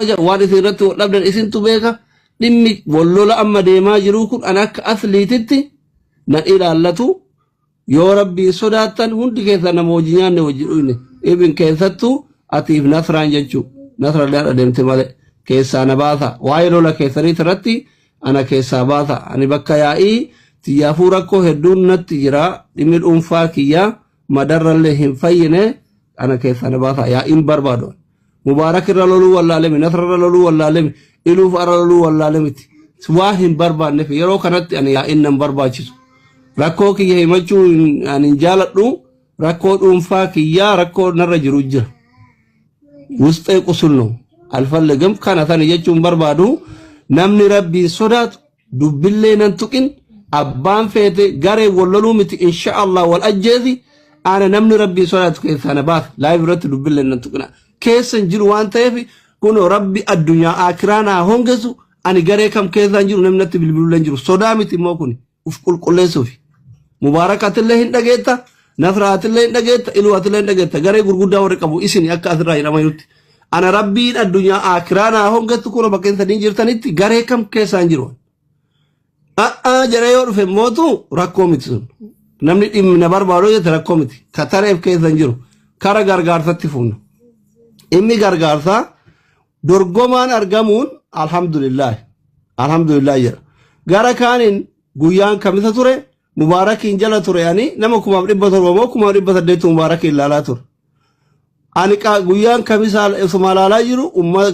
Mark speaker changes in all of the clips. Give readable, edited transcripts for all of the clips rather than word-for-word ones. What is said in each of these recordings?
Speaker 1: kabaja. Waan isin irratti wal dhabdan isintu beeka. Dhimmi wal lola amma deemaa jiruu kun an akka asliititti nan ilaallatu. Yoo Rabbiin sodaattan hundi keessan nama wajji nyaanne wajji dhuyne. Ibn keessattuu atiif Nasraan jechuu. Nasrallee har'a deemte malee. Keessaa na baasa. Waa'ee lola keessaniit irratti ana keessaa baasa. Ani bakka yaa'ii tiyyaafuu rakkoo hedduun natti jira. Dhimmi dhuunfaa kiyya madarrallee hin fayyine ana keessaa na baasa. Yaa'iin barbaadu. Mubaarak irra loluu wallaalemi, Nasra irra loluu wallaalemi, Iluuf irra loluu wallaalemiti. Waa hin barbaanneef yeroo kanatti ani yaa'iin nan barbaachisu. Rakkoo kiyya himachuu ani hin jaaladhu. Rakkoo dhuunfaa kiyyaa rakkoo narra jiru jira. Wusxee qusul ነው አልፈልግም kana sani jechuun barbaadu namni rabbiin sodaatu dubbillee nan tuqin abbaan feete garee wal loluu miti insha Allah wal ajjeesi ana namni rabbiin sodaatu keessaa na baasa live irratti dubbillee nan tuqina keessa hin jiru waan ta'eef kunoo rabbi addunyaa akiraa naa hongesu ani garee kam keessaa hin jiru namni natti bilbilullee hin jiru sodaa miti immoo kuni uf qulqulleessuufi. Mubaarak atillee hin dhageetta, Nasra atillee hin dhageetta, Iluu atillee hin dhageetta. Garee gurguddaa warri qabu isin akka asirraa jedhama jirutti. Ana rabbiin addunyaa akiraa naa hongettu kun bakka isin jirtanitti garee kam keessaa hin jiru. A'aa jedhee yoo dhufe mootu rakkoo miti sun. Namni dhimmi na barbaadu jette rakkoo miti. Ka tareef keessa hin jiru. Kara gargaarsatti fuuna. Inni gargaarsaa dorgomaan argamuun alhamdulillah alhamdulillah jedha. Gara kaaniin guyyaan kamisa ture mubaarakiin jala ture ani nama 1700 moo 1800 mubaarakiin laalaa ture. Ani guyyaan kamisaa osuma laalaa jiru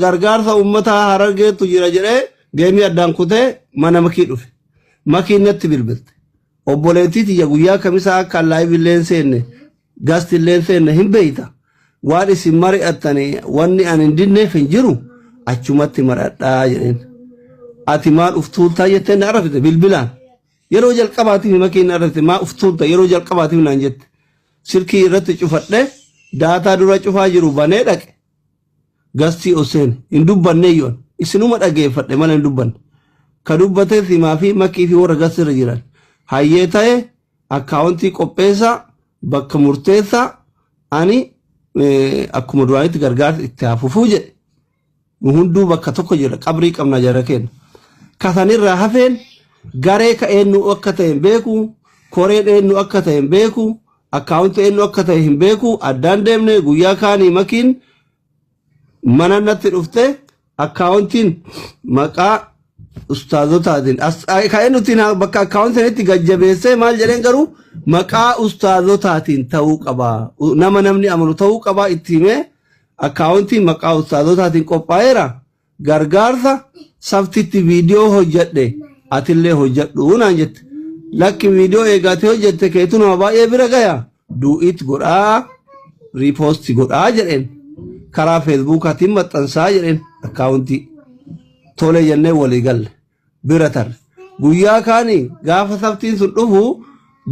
Speaker 1: gargaarsa ummata harargeetu jira jedhee geemii addaan kutee mana makii dhufe. Makiin natti bilbilte. Obboleettii tiyya guyyaa kamisaa akka live illee hin seenne guest illee hin seenne hin beeyta. Waan isin mari'attanii wanni ani hin dinneef hin jiru achumatti mari'adhaa jedheen. Ati maal uf tuultaa jettee na arrabsite bilbilaan. Yeroo jalqabaatiif makiin na arrabsite maa uf tuulta yeroo jalqabaatiif naan jette. Silkii irratti cufadhe daataa dura cufaa jiru banee dhaqe. Gastii ol seene hin dubbanne yoon isinuma dhageeffadhe malee hin dubbanne. Ka dubbate simaa fi makii fi warra gastii irra jiran. Hayyee ta'e akkaawuntii qopheessaa bakka murteessaa ani akkuma duraanitti gargaarsa itti haa fufuu jedhe. Nu hunduu bakka tokko jira qabrii qabna jara keenya. Kasanirraa hafeen garee ka eenyu akka ta'e hin beeku koreen eenyu akka ta'e hin beeku akkaawuntii eenyu akka ta'e hin beeku addaan deemne guyyaa kaanii makiin mana natti dhufte akkaawuntiin maqaa ustaazotaatiin kan eenyutiin bakka akkaawuntiin gajjabeessee maal jedheen garuu maqaa ustaazotaatiin ta'uu qaba nama namni amanu ta'uu qaba itti himee akkaawuntiin maqaa ustaazotaatiin qophaa'eera gargaarsa saftitti viidiyoo hojjedhe atillee hojjedhu naan jette lakki viidiyoo eegaatee hojjette keetu nama baay'ee bira gaya duet godhaa repost godhaa jedheen karaa feesbuukaatiin maxxansaa jedheen akkaawuntii tole jennee walii galle bira tarre guyyaa kaanii gaafa saftiin sun dhufu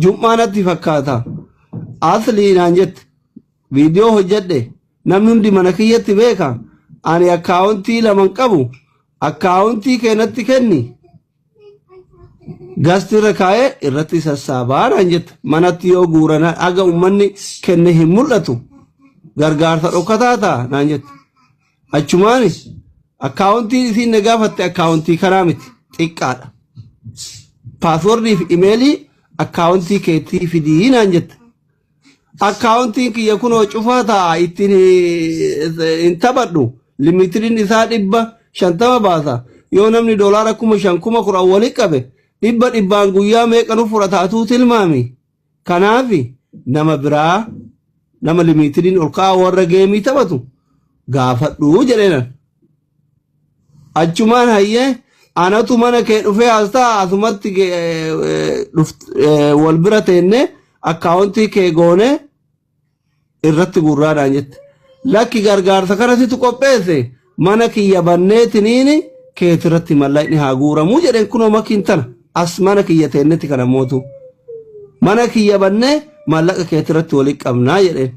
Speaker 1: jum'aa natti fakkaata aslii naan jette viidiyoo hojjedhe namni hundi mana kiyyatti beeka ani akkaawuntii laman qabu akkaawuntii kee natti kenni gasti irra kaa'ee irratti sassaabaa naan jette manatti yoo guurana haga ummanni kenne hin mul'atu gargaarsa dhokkataa ta'a naan jette achumaanis akkaawuntii isiin na gaafatte akkaawuntii kanaa miti xiqqaadha paaswordii fi imeelii akkaawuntii keetii fidii naan jette Akkaawuntiin kiyya kunoo cufaa ta'a ittiin hin taphadhu. Limitiriin isaa 550 baasa. Yoo namni doolaara 5,000 10,000 wali qabe dhibba dhibbaan guyyaa meeqa nu fudhata atuu tilmaami. Kanaaf nama biraa nama limitiriin ol ka'aa warra geemii taphatu gaafadhu jedheenan. Achumaan hayyee anatu mana kee dhufee as ta'a asumatti wal bira teenne akkaawuntii kee goone irratti gurraadhaan jette. Lakki gargaarsa kana situ qopheesse mana kiyya banneetiniin keetirratti mallaqni haa guuramuu jedheen kunoo makiin tana as mana kiyya teennetti kana mootu. Mana kiyya bannee mallaqa keetirratti walitti qabnaa jedheen.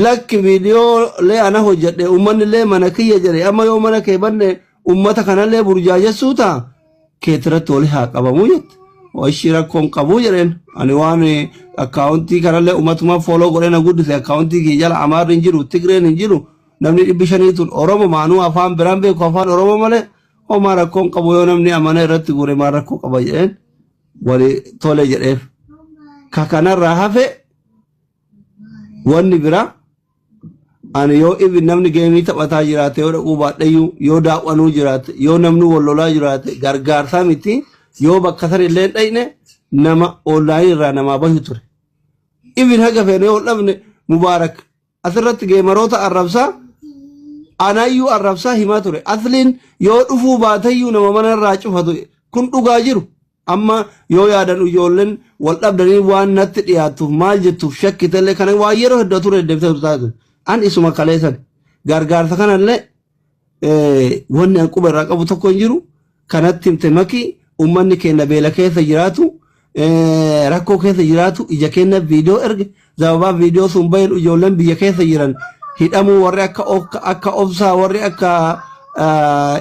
Speaker 1: Lakki viidiyoolee ana hojjedhe uummanni illee mana kiyya jedhe amma yoo mana kee banne uummata kanallee burjaajessuu ta'a keetirratti wali haa qabamuu jette. Ishii rakkoon qabuu jedheen ani waan akkaawuntii kanallee uummatuma follow godhee na guddise akkaawuntii kiyya jala Amaarri hin jiru Tigreen hin jiru Namni 500 tun Oromo maanuu afaan biraan beeku, afaan Oromoo malee homaa rakkoon qabu, yoo namni amana irratti guure maal rakkoo qaba jedheen wali tole jedheef. Ka kanarraa hafe wanni biraa ani yoo ibin namni geemii taphataa jiraate yoo dhaquu baadhayyuu, yoo daawwanuu jiraate, yoo namni wal lolaa jiraate, gargaarsaa miti, yoo bakka san illee hin dhayne nama onlaayinii irraa namaa bahu ture. Ibin haga feene yoo dhabne Mubaarak asirratti geemaroota arrabsaa, anayyuu arrabsaa himaa ture. Asliin yoo dhufuu baateyyuu nama mana irraa cufatu kun dhugaa jiru. Amma yoo yaadan ijoolleen wal dhabdanii waan natti dhiyaattuuf maal jettuuf shakkitellee kana waan yeroo hedduu ture deddeebitee taatu. An isuma kaleessan gargaarsa kanallee wanni an quba irraa qabu tokko hin jiru. Kanatti himte Makii, uummanni keenya beela keessa jiraatu, rakkoo keessa jiraatu, ija keenya viidiyoo erge. Sababaa viidiyoo sun baheen ijoolleen biyya keessa jiran hidhamuu, warri akka obsaa, warri akka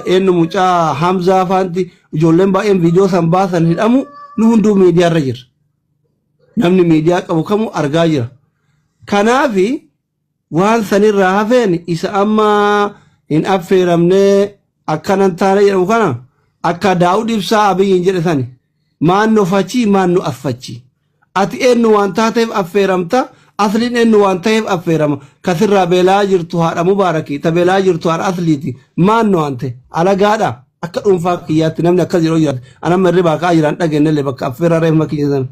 Speaker 1: eenyu mucaa Hamzaa faanti, ijoolleen baay'een viidiyoo san baasan hidhamu, nu hunduu miidiyaa irra jira. Namni miidiyaa qabu kamuu argaa jira. Kanaafi waan sanirraa hafeen isa amma hin affeeramnee akkanan taane jedhamu kana akka Daawud Ibsaa Abiyyiin jedhe sani, maanno fachii maanno affachii. Ati eenyu waan taateef affeeramta? Asliin eenyu waan ta'eef affeerama? Kasirraa beelaa jirtu haadha Mubaarakii, ta beelaa jirtu haadha Asliiti. Maanno waan ta'e alagaadha. Akka dhuunfaa kiyyaatti namni akkas yeroo jiraate anamma irribaa ka'aa jiran dhageenyellee bakka affeeraa reef makiyya sana.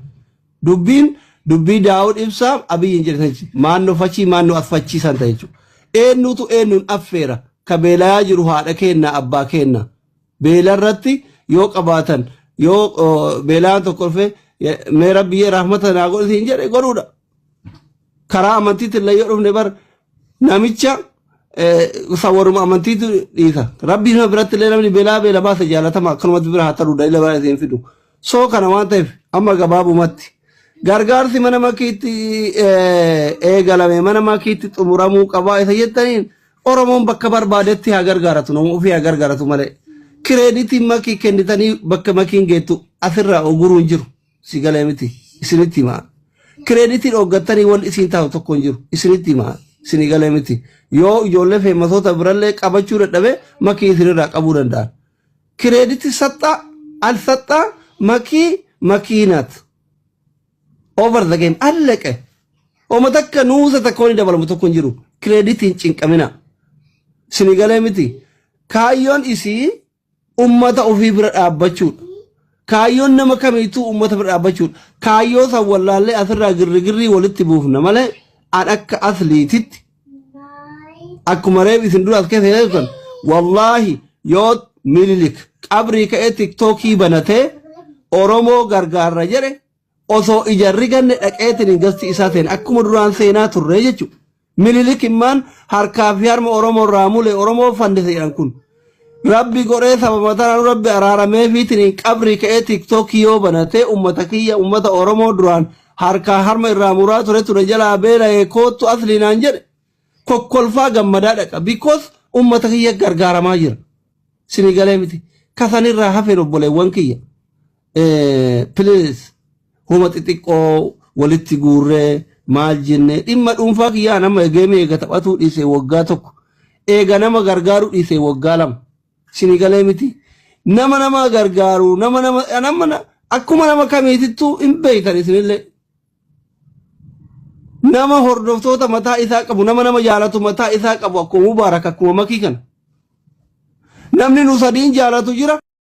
Speaker 1: Dubbiin dubbii Daawud Ibsaa Abiyyiin jedhe sani, maanno fachii maanno affachii san ta'e jechuudha. Eenyutu eenyuun affeera? Ka beelayaa jiru haadha keenna, abbaa keenna. Beela irratti yoo qabaatan, yoo beelaan tokko dhufe mee rabbiyyee rahmata naa godhi siin jedhe godhuudha. Karaa amantiitti illee yoo dhufne bar namicha waruma amantiitu dhiisa. Rabbii nama biratti illee namni beelaa beela baase jaalatama, akkanumatti bira haa ta'u dalila bara isiin fidu. Soo kana waan ta'eef amma gabaabumatti gargaarsi mana makiitti eegalame mana makiitti xumuramuu qabaa isa jettaniin, Oromoon bakka barbaadetti haa gargaaratu, nama ofii haa gargaaratu malee. Credit Makii kennitanii bakka Makiin geettu asirraa oguruun jiru si galee miti, isinitti himaa. Credit dhooggattanii wanni isiin taatu tokko hin jiru, isinitti himaa, isinii galee miti. Yoo ijoollee feemasoota birallee qabachuu dadhabe Makii isinirraa qabuu danda'an. Credit saxxaa al saxxaa Makii makiinaat. Over the game allaqe. Oma takka nuusa takka wani dabalamu tokko hin jiru. Creditiin cinqamina. Isinii galee miti. Kaayyoon isii ummata ofii bira dhaabbachuudha. Kaayyoon nama kamiituu ummata bira dhaabbachuudha. Kaayyoo san wallaallee asirraa girrigirrii walitti buufna malee an akka asliititti akkuma reef isin dura as keessa jirtan, wallaahi yoo Minilik qabrii ka'ee TikTokii banatee Oromoo gargaarra jedhe, osoo ija riganne dhaqeetiin gasti isaa seene akkuma duraan seenaa turre jechuudha. Minilik immaan harkaa fi harma Oromoo irraa mule Oromoo fannise jedhan kun. Rabbi godhee sababa tanaan Rabbi araaramee fiitiin qabrii ka'ee TikTokii yoo banatee ummata kiyya, ummata Oromoo duraan harkaa harma irraa muraa ture ture jalaa beela'ee koottu asliinaan jedhe, kokkolfaa gammadaa dhaqa, because ummata kiyya gargaaramaa jira. Sini galee miti. Kasanirraa hafeen obboleewwan kiyya. Please, huma xixiqqoo walitti guurree maal jennee dhimma dhuunfaa kiyyaa nama egeemee eega taphatuu dhiisee waggaa 1, eega nama gargaaruu dhiisee waggaa 2, sini galee miti. Nama nama gargaaru, nama nama nama akkuma nama kamiitittuu hin beeytan isinillee. Nama hordoftoota mataa isaa qabu, nama nama jaalatu mataa isaa qabu, akkuma Mubaarak, akkuma Makii kana. Namni nu sadiin jaalatu jira.